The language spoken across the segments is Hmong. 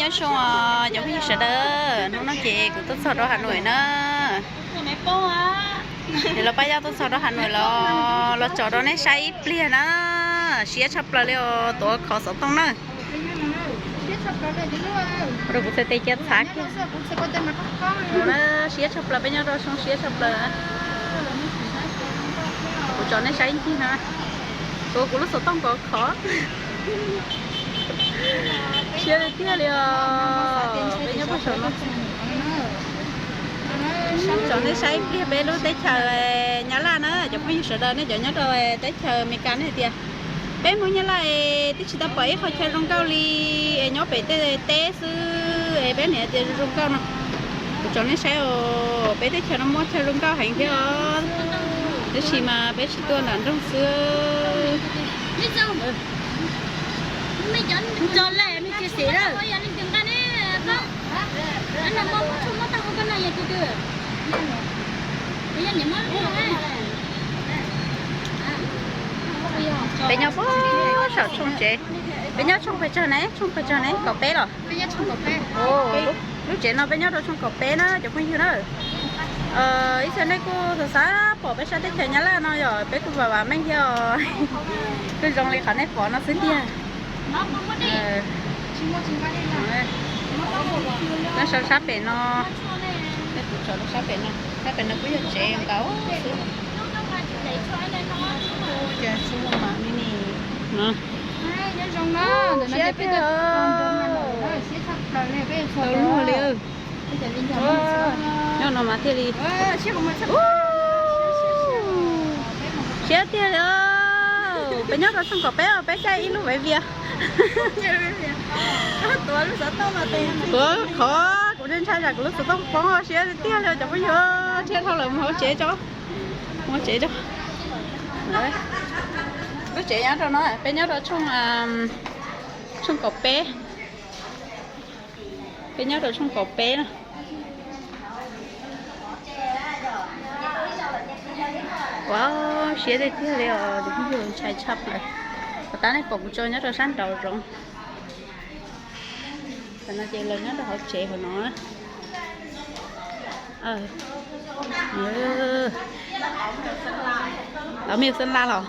Nyob zoo cov phooj ywg sawv daws, hnub no ces kuv tuaj txog rau Hà Nội na. Ces los pab Yaj tuaj txog rau Hà Nội los, los tsom rau nej saib ib pliag na. Siab tshaj plaws li os, tuav khov xov tooj na. Rau kuv txhais tes cia txhav kiag. Siab tshaj plaws, peb nyob rau xyoo siab tshaj plaws. Kuv tsom nej saib ib ncig na. Tuav kuv lub xov tooj khov khov. Siab tiag tiag li os, peb nyob puag saum no. Tsom nej saib ib pliag peb lub teb chaws Nyab Laj na, cov phooj ywg sawv daws, nej cov nyob rau teb chaws Amelikas nej hais tias peb Hmoob Nyab Laj es twb tsis tau pom ib qho chaw zoo nkauj li, es nyob pem tej teb xwb es peb niam tias zoo nkauj no. Kuv tsom nej saib os, peb teb chaws no muaj chaw zoo nkauj heev thiab os, tab sis mas peb tsis tuaj nram nroog xwb. Peb nyob puag saum tshooj tsev. Peb nyob tshooj pes tsawg ne? Tshooj pes tsawg ne? Kaum peb los? Lub tsev no peb nyob rau tshooj kaum peb na cov phooj ywg na. Ib txhia nej kuj xav xav pom peb sab teb chaws Nyab Laj no yog peb kuj vam vam meej thiab os. Kuj zoo li qhov nej pom no xwb tiag. Sab pem no, sab pem no, sab pem no kuj yog tsev nkaus xwb. Cas tsis muaj mam li ne. Siab tiag. Tau luag li. Nyob no mas thiaj li siab tiag li. Peb nyob rau tshooj kaum peb os, peb caij ib lub vaiv vias. Tuav khov, kuv ntshai tsam kuv lub xov tooj poob, siab tiag li cov phooj ywg. Thiaj dhau lawm mus hauv tsev tso, mus hauv tsev tso. Lub tsev nyob rau no, peb nyob rau tshooj, tshooj kaum peb. Peb nyob rau tshooj kaum peb na. Ua siab tiag tiag li os, tus phooj ywg, ntshai tshaj plaws. Puas tab nej pom kuv tso nyob rau sab nraud zoov. Tam no ces lawv nyob rau hauv tsev hauv no. Lawv me Xeeb Las los,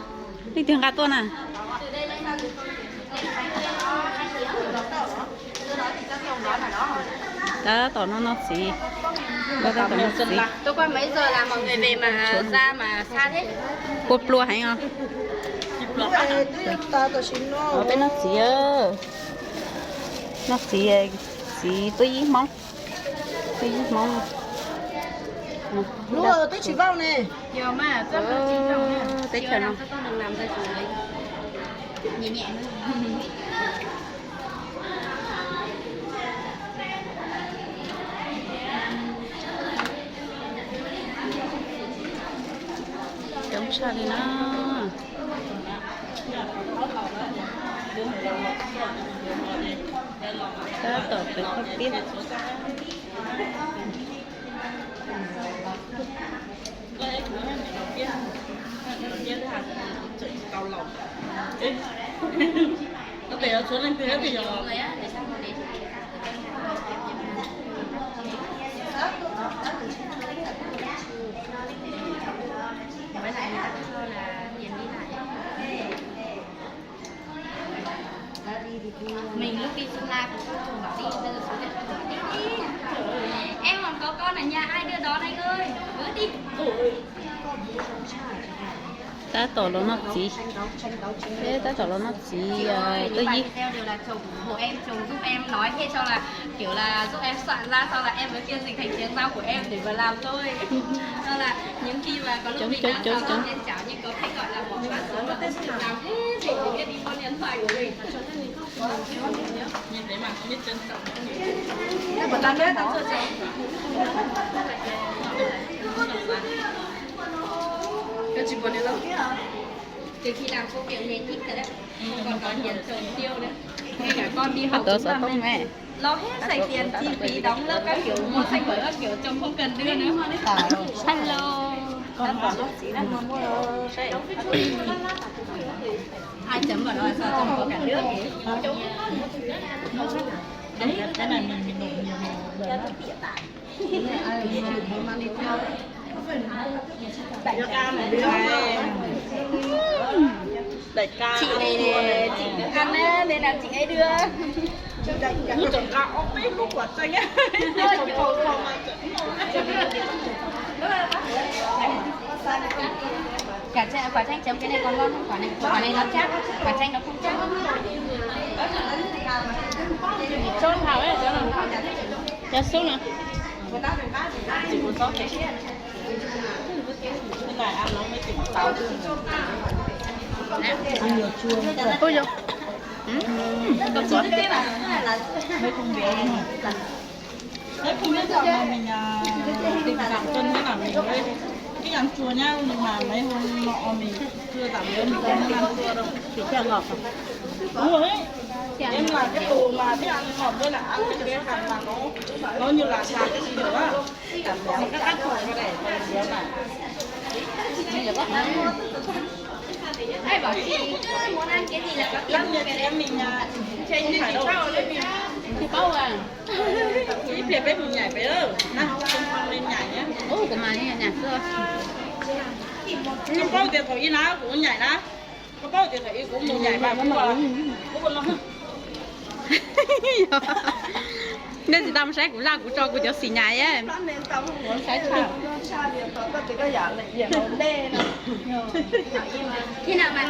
leej twg nqa tuaj na? Tab tom no noj txiv. Tab tom noj txiv. Kua plua heev os. Peb noj txiv, noj txiv, txiv twb ib hmoob, twb ib hmoob. Teb chaws no. Coob tshaj li na. Tab tom pem qhov tiab. Mình lúc đi Sơn La cũng không bảo đi, bây giờ số điện thoại. Em còn có con ở nhà, ai đưa đón anh ơi? Cứ đi. Tab tom los noj txiv. Peb tab tom los noj txiv, twb ib. Em chồng, ủng hộ em, chồng giúp em nói hết cho là kiểu là giúp em soạn ra sau là em với phiên dịch thành tiếng Dao của em để mà làm thôi. Cho là những khi mà có lúc mình đang xào rau trên chảo nhưng có thể gọi là bỏ bớt xuống và không làm hết thì mình sẽ đi mua điện thoại của mình. Từ khi làm công việc này thích thật đấy. Còn có hiền chồng tiêu nữa. Ngay cả con đi học cũng làm. Lo hết sảy tiền chi phí đóng lớp các kiểu, mua sách vở các kiểu, chồng không cần đưa nữa. Hello. Ai chấm vào đó sao chồng có cả nước thế? Cái này mình, mình đổ nhiều màu. Đẩy ca. Chị này này, chị cứ ăn đấy, nên là chị ấy đưa. Ui, chọn ca ốc pít lub quả xanh á. Cả chanh, quả chanh chấm cái này còn ngon hơn, quả này, quả này nó chắc, quả chanh nó không chắc. Chốt hào ấy, chốt nào? Cho súp nào. Cái này ăn nó mới tỉnh táo. Ăn nhiều chua. Ui dồi. Mấy công việc, mấy công việc mà mình, à, tình cảm hơn thế là mình mới thích ăn chua nhá, nhưng mà mấy hôm nọ mình chưa, dạo này mình không ăn chua đâu. Chỉ cho ngọt à? Đúng rồi ấy. Em là cái đồ mà thích ăn ngọt với lại ăn cái, cái hạt mà nó, nó như là hạt cái gì đó á. Cảm giác các tác phẩm có thể còn nhiều mà. Ai bảo chị cứ muốn ăn cái gì là có tiền mua cái đấy. Lát nữa chị em mình, à, không phải đâu. Chị Pau à? Chị Pia bếp mình nhảy về đó. Nào, cùng con lên nhảy nhé. Ủa, của mày nhảy xưa. Không có tiền của Yên Á, của nhảy đó. Có có tiền của Yên, của một nhảy bài của, của nó. Neb tsis tau mus saib kuv zaj kuv tso kuv cov xim nyais. Khi nào mà,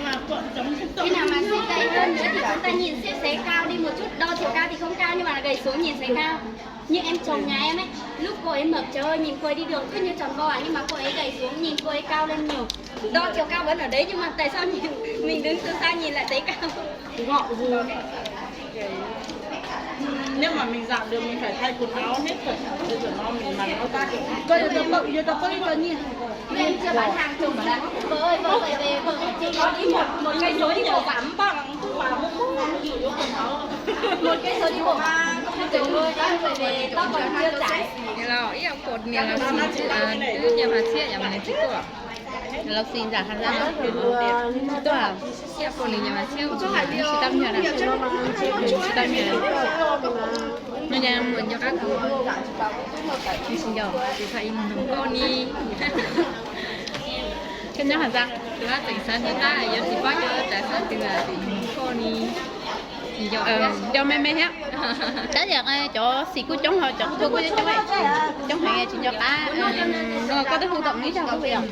khi nào mà xịn tay hơn nữa thì chúng ta nhìn xem sẽ cao đi một chút, đo chiều cao thì không cao nhưng mà gầy xuống nhìn sẽ cao. Như em chồng nhà em ấy, lúc cô ấy mập trời ơi, nhìn cô ấy đi đường cứ như tròn vo à, nhưng mà cô ấy gầy xuống, nhìn cô ấy cao lên nhiều. Đo chiều cao vẫn ở đấy nhưng mà tại sao nhìn, mình đứng từ xa nhìn lại thấy cao? Gọn gù. Nếu mà mình giảm được mình phải thay quần áo hết rồi. Bây giờ nó mình mặc nó vác được. Có gì đâu, có gì đâu, có gì đâu nhỉ? Em chưa bán hàng chồng mà. Vợ ơi, vợ ơi, về vợ ơi, chị có đi một, một cây số đi bộ. Giảm bằng không mà không có đủ quần áo. Một cây số đi bộ mà không chịu nuôi, em phải về, tao còn chưa trả. Niam laus ib yam pom niam laus xim, twb nyiam Mas Txhiab yam mas nws tsis tuaj. Niam laus xim nram Has Zaj no tsis tuaj. Ib yam pom nws nyiam Mas Txhiab, tsis tau nyiam na, tsis tau nyiam. No yog mus nco qab kuv, tsis nco, tsis tau ib mus nug koj ni. Koj nyob Has Zaj, kuv tab tseem xav nco qab yuav tsis paub cov tsav xab twg, tseem nug koj ni. Nco me me thiab. Tab yam cov xim kuj coob ho cov kuj coob, coob heev tsis nco qab. Koj twb hu tau ib zaug koj puas yog?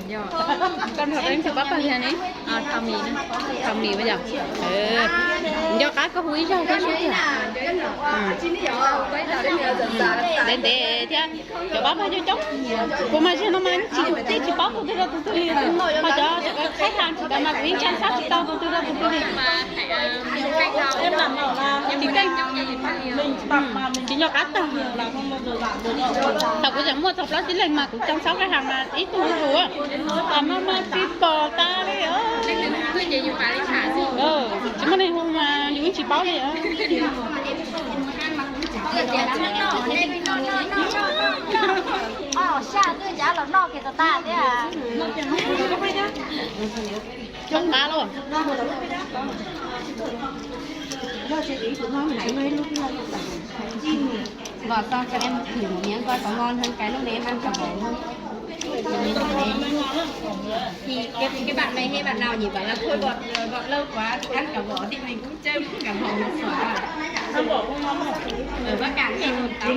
Koj nrog peb tug pab pawg thiab ne? Thaum Mis puas yog? Nco qab koj hu ib zaug koj sub tiag. Ntev ntev thiab. Cov pab pawg coob coob, kuv mas zaum no mas tsis yus tej tsis paub tus twg rau tus twg li. Ho cov, cov khaib has tsis tau mas kuv yeej tsa sab tsis tau tus twg rau tus twg li. Tsis keej, tsis nco qab tag. Thaum kuv tseem muaj txog plaub tsib leeg mas kuv tsa sab khaib has mas ib tug hu hu, mas mas tsis pom tas li. Tsis muaj neeg hu mas yus yeej tsis paub li. Coob qab lauj. Vỏ to cho em thử một miếng coi có ngon hơn cái lúc đấy em ăn cả vỏ không. Thì cái, cái bạn này hay bạn nào nhỉ bảo là thôi gọt, gọt lâu quá ăn cả vỏ thì mình cũng chê cả vỏ một quả. Ở Bắc Cạn thì còn táo.